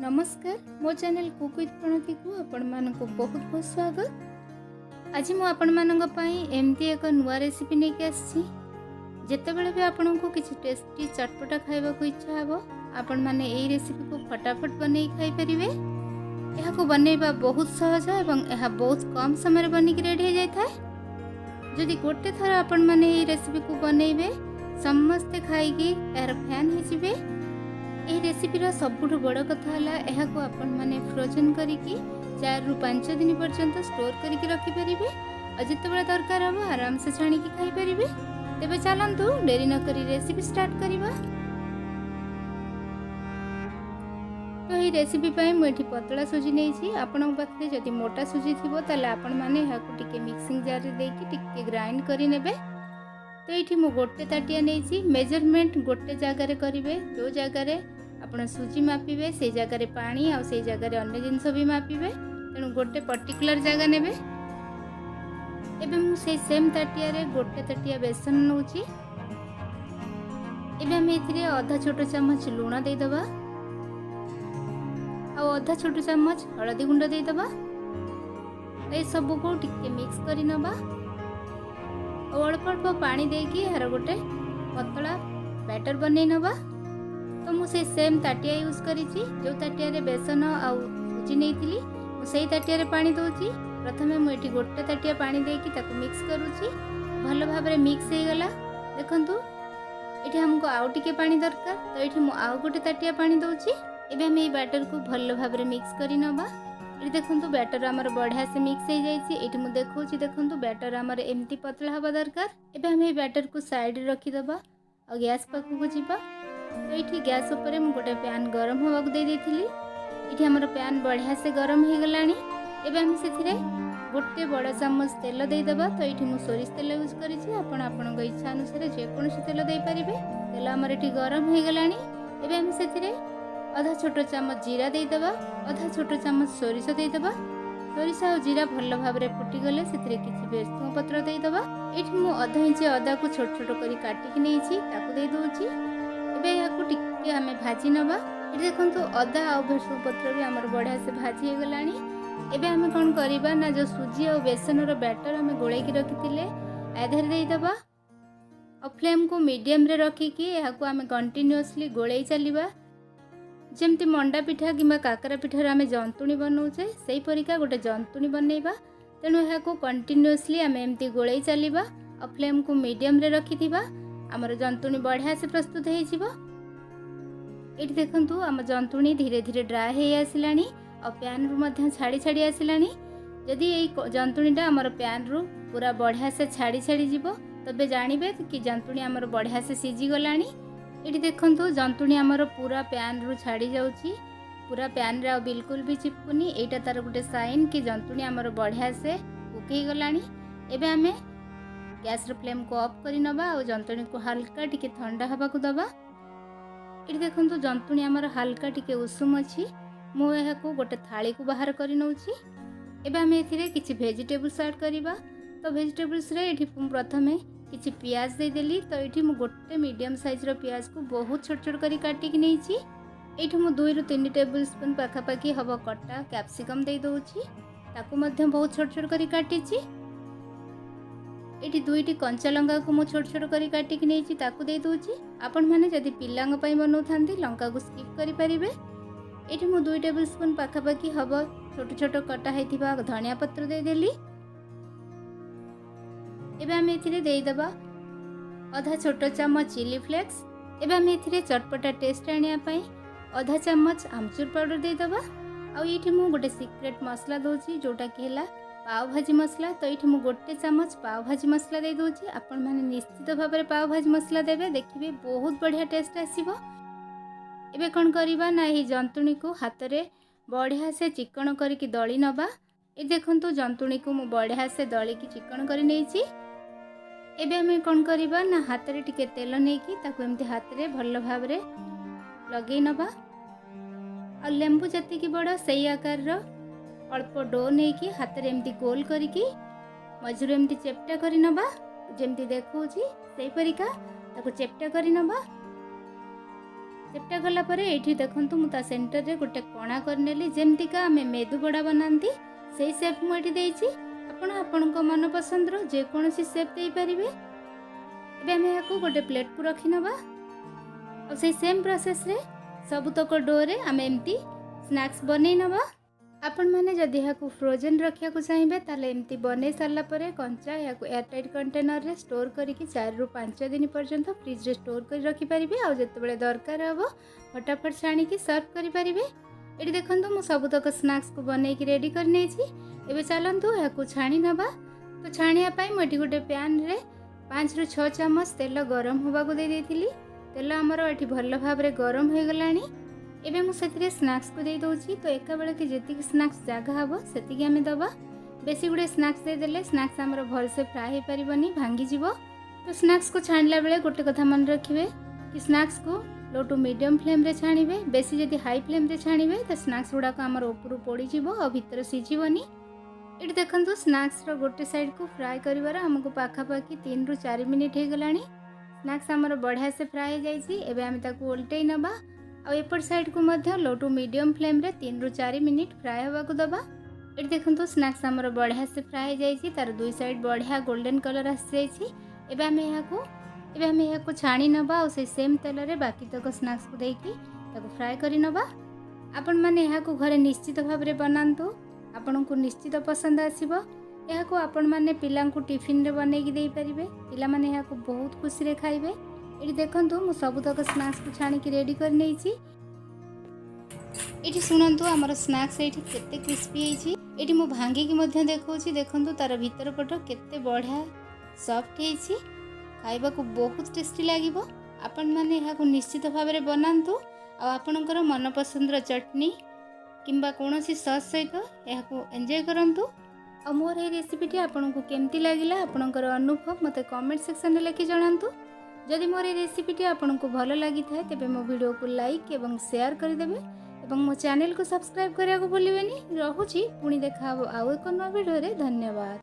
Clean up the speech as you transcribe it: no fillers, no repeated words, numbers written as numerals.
ନମସ୍କାର, ମୋ channel cook with ପ୍ରଣତିକୁ ଆପଣମାନଙ୍କୁ ବହୁତ ବହୁତ ସ୍ୱାଗତ। ଆଜି ମୁଁ ଆପଣମାନଙ୍କ ପାଇଁ ଏମିତି ଏକ ନୂଆ ରେସିପି ନେଇକି ଆସିଛି। ଯେତେବେଳେ ବି ଆପଣଙ୍କୁ କିଛି ଟେଷ୍ଟି ଚଟପଟା ଖାଇବାକୁ ଇଚ୍ଛା ହେବ, ଆପଣମାନେ ଏଇ ରେସିପିକୁ ଫଟାଫଟ ବନେଇ ଖାଇପାରିବେ। ଏହାକୁ ବନେଇବା ବହୁତ ସହଜ ଏବଂ ଏହା ବହୁତ କମ୍ ସମୟରେ ବନିକି ରେଡ଼ି ହେଇଯାଇଥାଏ। ଯଦି ଗୋଟେ ଥର ଆପଣମାନେ ଏଇ ରେସିପିକୁ ବନେଇବେ, ସମସ୍ତେ ଖାଇକି ଏହାର ଫ୍ୟାନ୍ ହେଇଯିବେ। ଏହି ରେସିପିର ସବୁଠୁ ବଡ଼ କଥା ହେଲା, ଏହାକୁ ଆପଣମାନେ ଫ୍ରୋଜେନ୍ କରିକି 4ରୁ 5 ଦିନ ପର୍ଯ୍ୟନ୍ତ ଷ୍ଟୋର୍ କରିକି ରଖିପାରିବେ ଆଉ ଯେତେବେଳେ ଦରକାର ହେବ, ଆରାମସେ ଛାଣିକି ଖାଇପାରିବେ। ତେବେ ଚାଲନ୍ତୁ, ଡେରି ନକରି ରେସିପି ଷ୍ଟାର୍ଟ କରିବା। ତ ଏହି ରେସିପି ପାଇଁ ମୁଁ ଏଠି ପତଳା ସୁଜି ନେଇଛି। ଆପଣଙ୍କ ପାଖରେ ଯଦି ମୋଟା ସୁଜି ଥିବ, ତାହେଲେ ଆପଣମାନେ ଏହାକୁ ଟିକେ ମିକ୍ସିଂ ଜାର୍ରେ ଦେଇକି ଟିକେ ଗ୍ରାଇଣ୍ଡ କରିନେବେ। ତ ଏଇଠି ମୁଁ ଗୋଟେ ତାଟିଆ ନେଇଛି। ମେଜରମେଣ୍ଟ ଗୋଟେ ଜାଗାରେ କରିବେ। ଯେଉଁ ଜାଗାରେ ଆପଣ ସୁଜି ମାପିବେ, ସେଇ ଜାଗାରେ ପାଣି ଆଉ ସେଇ ଜାଗାରେ ଅନ୍ୟ ଜିନିଷ ବି ମାପିବେ। ତେଣୁ ଗୋଟେ ପର୍ଟିକୁଲାର ଜାଗା ନେବେ। ଏବେ ମୁଁ ସେଇ ସେମ୍ ତାଟିଆରେ ଗୋଟେ ତାଟିଆ ବେସନ ନେଉଛି। ଏବେ ଆମେ ଏଥିରେ ଅଧା ଛୋଟ ଚାମଚ ଲୁଣ ଦେଇଦେବା ଆଉ ଅଧା ଛୋଟ ଚାମଚ ହଳଦୀ ଗୁଣ୍ଡ ଦେଇଦେବା। ଏସବୁକୁ ଟିକେ ମିକ୍ସ କରି ନେବା ଆଉ ଅଳ୍ପ ଅଳ୍ପ ପାଣି ଦେଇକି ଏହାର ଗୋଟେ ପତଳା ବ୍ୟାଟର ବନେଇ ନେବା। ତ ମୁଁ ସେଇ ସେମ୍ ତାଟିଆ ୟୁଜ୍ କରିଛି। ଯେଉଁ ତାଟିଆରେ ବେସନ ଆଉ ସୁଜି ନେଇଥିଲି, ମୁଁ ସେଇ ତାଟିଆରେ ପାଣି ଦେଉଛି। ପ୍ରଥମେ ମୁଁ ଏଠି ଗୋଟେ ତାଟିଆ ପାଣି ଦେଇକି ତାକୁ ମିକ୍ସ କରୁଛି। ଭଲ ଭାବରେ ମିକ୍ସ ହେଇଗଲା। ଦେଖନ୍ତୁ, ଏଠି ଆମକୁ ଆଉ ଟିକେ ପାଣି ଦରକାର। ତ ଏଠି ମୁଁ ଆଉ ଗୋଟେ ତାଟିଆ ପାଣି ଦେଉଛି। ଏବେ ଆମେ ଏଇ ବ୍ୟାଟରକୁ ଭଲ ଭାବରେ ମିକ୍ସ କରି ନେବା। ଏଠି ଦେଖନ୍ତୁ, ବ୍ୟାଟର ଆମର ବଢ଼ିଆ ସେ ମିକ୍ସ ହେଇଯାଇଛି। ଏଇଠି ମୁଁ ଦେଖାଉଛି, ଦେଖନ୍ତୁ, ବ୍ୟାଟର ଆମର ଏମିତି ପତଳା ହେବା ଦରକାର। ଏବେ ଆମେ ଏଇ ବ୍ୟାଟରକୁ ସାଇଡ଼ରେ ରଖିଦେବା ଆଉ ଗ୍ୟାସ୍ ପାଖକୁ ଯିବା। ତ ଏଇଠି ଗ୍ୟାସ୍ ଉପରେ ମୁଁ ଗୋଟେ ପ୍ୟାନ୍ ଗରମ ହେବାକୁ ଦେଇ ଦେଇଥିଲି। ଏଠି ଆମର ପ୍ୟାନ୍ ବଢ଼ିଆ ସେ ଗରମ ହେଇଗଲାଣି। ଏବେ ଆମେ ସେଥିରେ ଗୋଟେ ବଡ଼ ଚାମଚ ତେଲ ଦେଇଦେବା। ତ ଏଇଠି ମୁଁ ସୋରିଷ ତେଲ ୟୁଜ୍ କରିଛି। ଆପଣ ଆପଣଙ୍କ ଇଚ୍ଛା ଅନୁସାରେ ଯେକୌଣସି ତେଲ ଦେଇପାରିବେ। ତେଲ ଆମର ଏଠି ଗରମ ହେଇଗଲାଣି। ଏବେ ଆମେ ସେଥିରେ ଅଧା ଛୋଟ ଚାମଚ ଜିରା ଦେଇଦେବା, ଅଧା ଛୋଟ ଚାମଚ ସୋରିଷ ଦେଇଦେବା। ସୋରିଷ ଆଉ ଜିରା ଭଲ ଭାବରେ ଫୁଟିଗଲେ ସେଥିରେ କିଛି ଭେସୁଙ୍ଗା ପତ୍ର ଦେଇଦେବା। ଏଇଠି ମୁଁ ଅଧା ଇଞ୍ଚ ଅଦାକୁ ଛୋଟ ଛୋଟ କରି କାଟିକି ନେଇଛି, ତାକୁ ଦେଇଦେଉଛି। ଏବେ ଏହାକୁ ଟିକେ ଆମେ ଭାଜି ନେବା। ଏଠି ଦେଖନ୍ତୁ, ଅଦା ଆଉ ଭେସୁଙ୍ଗା ପତ୍ର ବି ଆମର ବଢ଼ିଆ ସେ ଭାଜି ହେଇଗଲାଣି। ଏବେ ଆମେ କ'ଣ କରିବା ନା, ଯେଉଁ ସୁଜି ଆଉ ବେସନର ବ୍ୟାଟର ଆମେ ଗୋଳେଇକି ରଖିଥିଲେ, ୟା ଦେହରେ ଦେଇଦେବା ଆଉ ଫ୍ଲେମ୍କୁ ମିଡ଼ିୟମରେ ରଖିକି ଏହାକୁ ଆମେ କଣ୍ଟିନ୍ୟୁଅସଲି ଗୋଳେଇ ଚାଲିବା। ଯେମିତି ମଣ୍ଡା ପିଠା କିମ୍ବା କାକରା ପିଠାର ଆମେ ଜନ୍ତୁଣି ବନାଉଛେ, ସେହିପରିକା ଗୋଟେ ଜନ୍ତୁଣି ବନେଇବା। ତେଣୁ ଏହାକୁ କଣ୍ଟିନ୍ୟୁଅସଲି ଆମେ ଏମିତି ଗୋଳେଇ ଚାଲିବା ଆଉ ଫ୍ଲେମ୍କୁ ମିଡ଼ିୟମରେ ରଖିଥିବା। ଆମର ଜନ୍ତୁଣି ବଢ଼ିଆ ସେ ପ୍ରସ୍ତୁତ ହେଇଯିବ। ଏଇଠି ଦେଖନ୍ତୁ, ଆମ ଜନ୍ତୁଣି ଧୀରେ ଧୀରେ ଡ୍ରାଏ ହେଇ ଆସିଲାଣି ଆଉ ପ୍ୟାନ୍ରୁ ମଧ୍ୟ ଛାଡ଼ି ଛାଡ଼ି ଆସିଲାଣି। ଯଦି ଏଇ ଜନ୍ତୁଣିଟା ଆମର ପ୍ୟାନ୍ରୁ ପୁରା ବଢ଼ିଆ ସେ ଛାଡ଼ି ଛାଡ଼ି ଯିବ, ତେବେ ଜାଣିବେ କି ଜନ୍ତୁଣି ଆମର ବଢ଼ିଆ ସେ ସିଝିଗଲାଣି। ଏଠି ଦେଖନ୍ତୁ, ଜନ୍ତୁଣି ଆମର ପୁରା ପ୍ୟାନ୍ରୁ ଛାଡ଼ି ଯାଉଛି। ପୁରା ପ୍ୟାନ୍ରେ ଆଉ ବିଲକୁଲ ବି ଚିପକୁନି। ଏଇଟା ତାର ଗୋଟେ ସାଇନ୍ କି ଜନ୍ତୁଣି ଆମର ବଢ଼ିଆ ସେ କୁକ୍ ହେଇଗଲାଣି। ଏବେ ଆମେ ଗ୍ୟାସ୍ର ଫ୍ଲେମ୍କୁ ଅଫ୍ କରି ନେବା ଆଉ ଜନ୍ତୁଣିକୁ ହାଲକା ଟିକେ ଥଣ୍ଡା ହେବାକୁ ଦେବା। ଏଠି ଦେଖନ୍ତୁ, ଜନ୍ତୁଣି ଆମର ହାଲକା ଟିକେ ଉଷୁମ ଅଛି। ମୁଁ ଏହାକୁ ଗୋଟେ ଥାଳିକୁ ବାହାର କରି ନେଉଛି। ଏବେ ଆମେ ଏଥିରେ କିଛି ଭେଜିଟେବୁଲ୍ସ ଆଡ଼୍ କରିବା। ତ ଭେଜିଟେବୁଲ୍ସରେ ଏଠି ମୁଁ ପ୍ରଥମେ କିଛି ପିଆଜ ଦେଇଦେଲି। ତ ଏଇଠି ମୁଁ ଗୋଟେ ମିଡ଼ିୟମ୍ ସାଇଜ୍ର ପିଆଜକୁ ବହୁତ ଛୋଟ ଛୋଟ କରି କାଟିକି ନେଇଛି। ଏଇଠି ମୁଁ 2ରୁ 3 ଟେବୁଲ୍ ସ୍ପୁନ୍ ପାଖାପାଖି ହେବ କଟା କ୍ୟାପ୍ସିକମ୍ ଦେଇଦେଉଛି। ତାକୁ ମଧ୍ୟ ବହୁତ ଛୋଟ ଛୋଟ କରି କାଟିଛି। ଏଇଠି ଦୁଇଟି କଞ୍ଚା ଲଙ୍କାକୁ ମୁଁ ଛୋଟ ଛୋଟ କରି କାଟିକି ନେଇଛି, ତାକୁ ଦେଇଦେଉଛି। ଆପଣମାନେ ଯଦି ପିଲାଙ୍କ ପାଇଁ ବନାଉଥାନ୍ତି, ଲଙ୍କାକୁ ସ୍କିପ୍ କରିପାରିବେ। ଏଇଠି ମୁଁ 2 ଟେବୁଲ୍ ସ୍ପୁନ୍ ପାଖାପାଖି ହେବ ଛୋଟ ଛୋଟ କଟା ହେଇଥିବା ଧନିଆ ପତ୍ର ଦେଇଦେଲି। ଏବେ ଆମେ ଏଥିରେ ଦେଇଦେବା ଅଧା ଛୋଟ ଚାମଚ ଚିଲି ଫ୍ଲେକ୍ସ। ଏବେ ଆମେ ଏଥିରେ ଚଟପଟା ଟେଷ୍ଟ ଆଣିବା ପାଇଁ ଅଧା ଚାମଚ ଆମଚୁର ପାଉଡ଼ର ଦେଇଦେବା। ଆଉ ଏଇଠି ମୁଁ ଗୋଟେ ସିକ୍ରେଟ୍ ମସଲା ଦେଉଛି, ଯେଉଁଟାକି ହେଲା ପାଓ ଭାଜି ମସଲା। ତ ଏଇଠି ମୁଁ ଗୋଟେ ଚାମଚ ପାଓ ଭାଜି ମସଲା ଦେଇଦେଉଛି। ଆପଣମାନେ ନିଶ୍ଚିତ ଭାବରେ ପାଓ ଭାଜି ମସଲା ଦେବେ, ଦେଖିବେ ବହୁତ ବଢ଼ିଆ ଟେଷ୍ଟ ଆସିବ। ଏବେ କ'ଣ କରିବା ନା, ଏହି ଜନ୍ତୁଣିକୁ ହାତରେ ବଢ଼ିଆ ସେ ଚିକଣ କରିକି ଦଳି ନେବା। ଏ ଦେଖନ୍ତୁ, ଜନ୍ତୁଣିକୁ ମୁଁ ବଢ଼ିଆ ସେ ଦଳିକି ଚିକଣ କରି ନେଇଛି। ଏବେ ଆମେ କ'ଣ କରିବା ନା, ହାତରେ ଟିକେ ତେଲ ନେଇକି ତାକୁ ଏମିତି ହାତରେ ଭଲ ଭାବରେ ଲଗେଇ ନେବା ଆଉ ଲେମ୍ବୁ ଯେତିକି ବଡ଼, ସେଇ ଆକାରର ଅଳ୍ପ do ନେଇକି ହାତରେ ଏମିତି ଗୋଲ କରିକି ମଝିରୁ ଏମିତି ଚେପ୍ଟା କରି ନେବା। ଯେମିତି ଦେଖାଉଛି, ସେଇପରିକା ତାକୁ ଚେପ୍ଟା କରି ନେବା। ଚେପ୍ଟା କଲା ପରେ ଏଇଠି ଦେଖନ୍ତୁ, ମୁଁ ତା ସେଣ୍ଟରରେ ଗୋଟେ କଣା କରିନେଲି। ଯେମିତିକା ଆମେ ମେଦୁ ବଡ଼ା ବନାନ୍ତି, ସେଇ ସେପ୍ ମୁଁ ଏଠି ଦେଇଛି। ଆପଣ ଆପଣଙ୍କ ମନ ପସନ୍ଦର ଯେକୌଣସି ସେପ୍ ଦେଇପାରିବେ। ଏବେ ଆମେ ଏହାକୁ ଗୋଟେ ପ୍ଲେଟ୍କୁ ରଖିନେବା ଆଉ ସେଇ ସେମ୍ ପ୍ରୋସେସ୍ରେ ସବୁତକ ଡୋରେ ଆମେ ଏମିତି ସ୍ନାକ୍ସ ବନେଇ ନେବା। ଆପଣମାନେ ଯଦି ଏହାକୁ ଫ୍ରୋଜେନ୍ ରଖିବାକୁ ଚାହିଁବେ, ତାହେଲେ ଏମିତି ବନେଇ ସାରିଲା ପରେ କଞ୍ଚା ଏହାକୁ ଏୟାରଟାଇଟ୍ କଣ୍ଟେନରରେ ଷ୍ଟୋର୍ କରିକି 4ରୁ 5 ଦିନ ପର୍ଯ୍ୟନ୍ତ ଫ୍ରିଜ୍ରେ ଷ୍ଟୋର୍ କରି ରଖିପାରିବେ ଆଉ ଯେତେବେଳେ ଦରକାର ହେବ ଫଟାଫଟ ଛାଣିକି ସର୍ଭ କରିପାରିବେ। ଏଠି ଦେଖନ୍ତୁ, ମୁଁ ସବୁତକ ସ୍ନାକ୍ସକୁ ବନେଇକି ରେଡ଼ି କରିନେଇଛି। ଏବେ ଚାଲନ୍ତୁ ଏହାକୁ ଛାଣି ନେବା। ତ ଛାଣିବା ପାଇଁ ମୁଁ ଏଠି ଗୋଟେ ପ୍ୟାନ୍ରେ 5ରୁ 6 ଚାମଚ ତେଲ ଗରମ ହେବାକୁ ଦେଇ ଦେଇଥିଲି। ତେଲ ଆମର ଏଠି ଭଲ ଭାବରେ ଗରମ ହୋଇଗଲାଣି। ଏବେ ମୁଁ ସେଥିରେ ସ୍ନାକ୍ସକୁ ଦେଇ ଦେଉଛି। ତ ଏକା ବେଳକେ ଯେତିକି ସ୍ନାକ୍ସ ଜାଗା ହେବ, ସେତିକି ଆମେ ଦେବା। ବେଶୀ ଗୁଡ଼ିଏ ସ୍ନାକ୍ସ ଦେଇଦେଲେ ସ୍ନାକ୍ସ ଆମର ଭଲସେ ଫ୍ରାଏ ହେଇପାରିବନି, ଭାଙ୍ଗିଯିବ। ତ ସ୍ନାକ୍ସକୁ ଛାଣିଲା ବେଳେ ଗୋଟେ କଥା ମନେ ରଖିବେ କି ସ୍ନାକ୍ସକୁ ଲୋ ଟୁ ମିଡ଼ିୟମ୍ ଫ୍ଲେମ୍ରେ ଛାଣିବେ। ବେଶୀ ଯଦି ହାଇ ଫ୍ଲେମ୍ରେ ଛାଣିବେ, ତ ସ୍ନାକ୍ସ ଗୁଡ଼ାକ ଆମର ଉପରୁ ପୋଡ଼ିଯିବ ଆଉ ଭିତରେ ସିଝିବନି। ଏଠି ଦେଖନ୍ତୁ, ସ୍ନାକ୍ସର ଗୋଟେ ସାଇଡ଼କୁ ଫ୍ରାଏ କରିବାର ଆମକୁ ପାଖାପାଖି 3ରୁ 4 ମିନିଟ୍ ହେଇଗଲାଣି। ସ୍ନାକ୍ସ ଆମର ବଢ଼ିଆ ସେ ଫ୍ରାଏ ହେଇଯାଇଛି। ଏବେ ଆମେ ତାକୁ ଓଲଟେଇ ନେବା ଆଉ ଏପଟ ସାଇଡ଼କୁ ମଧ୍ୟ ଲୋ ଟୁ ମିଡ଼ିୟମ୍ ଫ୍ଲେମ୍ରେ 3ରୁ 4 ମିନିଟ୍ ଫ୍ରାଏ ହେବାକୁ ଦେବା। ଏଠି ଦେଖନ୍ତୁ, ସ୍ନାକ୍ସ ଆମର ବଢ଼ିଆ ସେ ଫ୍ରାଏ ହେଇଯାଇଛି। ତାର ଦୁଇ ସାଇଡ଼୍ ବଢ଼ିଆ ଗୋଲ୍ଡେନ୍ କଲର୍ ଆସିଯାଇଛି। ଏବେ ଆମେ ଏହାକୁ ଛାଣି ନେବା ଆଉ ସେଇ ସେମ୍ ତେଲରେ ବାକି ତକ ସ୍ନାକ୍ସକୁ ଦେଇକି ତାକୁ ଫ୍ରାଏ କରି ନେବା। ଆପଣମାନେ ଏହାକୁ ଘରେ ନିଶ୍ଚିତ ଭାବରେ ବନାନ୍ତୁ, ଆପଣଙ୍କୁ ନିଶ୍ଚିତ ପସନ୍ଦ ଆସିବ। ଏହାକୁ ଆପଣମାନେ ପିଲାଙ୍କୁ ଟିଫିନରେ ବନେଇକି ଦେଇପାରିବେ। ପିଲାମାନେ ଏହାକୁ ବହୁତ ଖୁସିରେ ଖାଇବେ। ଏଠି ଦେଖନ୍ତୁ, ମୁଁ ସବୁତକ ସ୍ନାକ୍ସକୁ ଛାଣିକି ରେଡ଼ି କରିନେଇଛି। ଏଠି ଶୁଣନ୍ତୁ, ଆମର ସ୍ନାକ୍ସ ଏଇଠି କେତେ କ୍ରିସ୍ପି ହେଇଛି। ଏଠି ମୁଁ ଭାଙ୍ଗିକି ମଧ୍ୟ ଦେଖାଉଛି। ଦେଖନ୍ତୁ, ତାର ଭିତର ପଟ କେତେ ବଢ଼ିଆ ସଫ୍ଟ ହେଇଛି। ଖାଇବାକୁ ବହୁତ ଟେଷ୍ଟି ଲାଗିବ। ଆପଣମାନେ ଏହାକୁ ନିଶ୍ଚିତ ଭାବରେ ବନାନ୍ତୁ ଆଉ ଆପଣଙ୍କର ମନପସନ୍ଦର ଚଟନି କିମ୍ବା କୌଣସି ସସ୍ ସହିତ ଏହାକୁ ଏନ୍ଜୟ କରନ୍ତୁ। ଆଉ ମୋର ଏହି ରେସିପିଟି ଆପଣଙ୍କୁ କେମିତି ଲାଗିଲା, ଆପଣଙ୍କର ଅନୁଭବ ମୋତେ କମେଣ୍ଟ ସେକ୍ସନରେ ଲେଖି ଜଣାନ୍ତୁ। ଯଦି ମୋର ଏହି ରେସିପିଟି ଆପଣଙ୍କୁ ଭଲ ଲାଗିଥାଏ, ତେବେ ମୋ ଭିଡ଼ିଓକୁ ଲାଇକ୍ ଏବଂ ସେୟାର କରିଦେବେ ଏବଂ ମୋ ଚ୍ୟାନେଲକୁ ସବସ୍କ୍ରାଇବ୍ କରିବାକୁ ଭୁଲିବେନି। ରହୁଛି, ପୁଣି ଦେଖା ହେବ ଆଉ ଏକ ନୂଆ ଭିଡ଼ିଓରେ। ଧନ୍ୟବାଦ।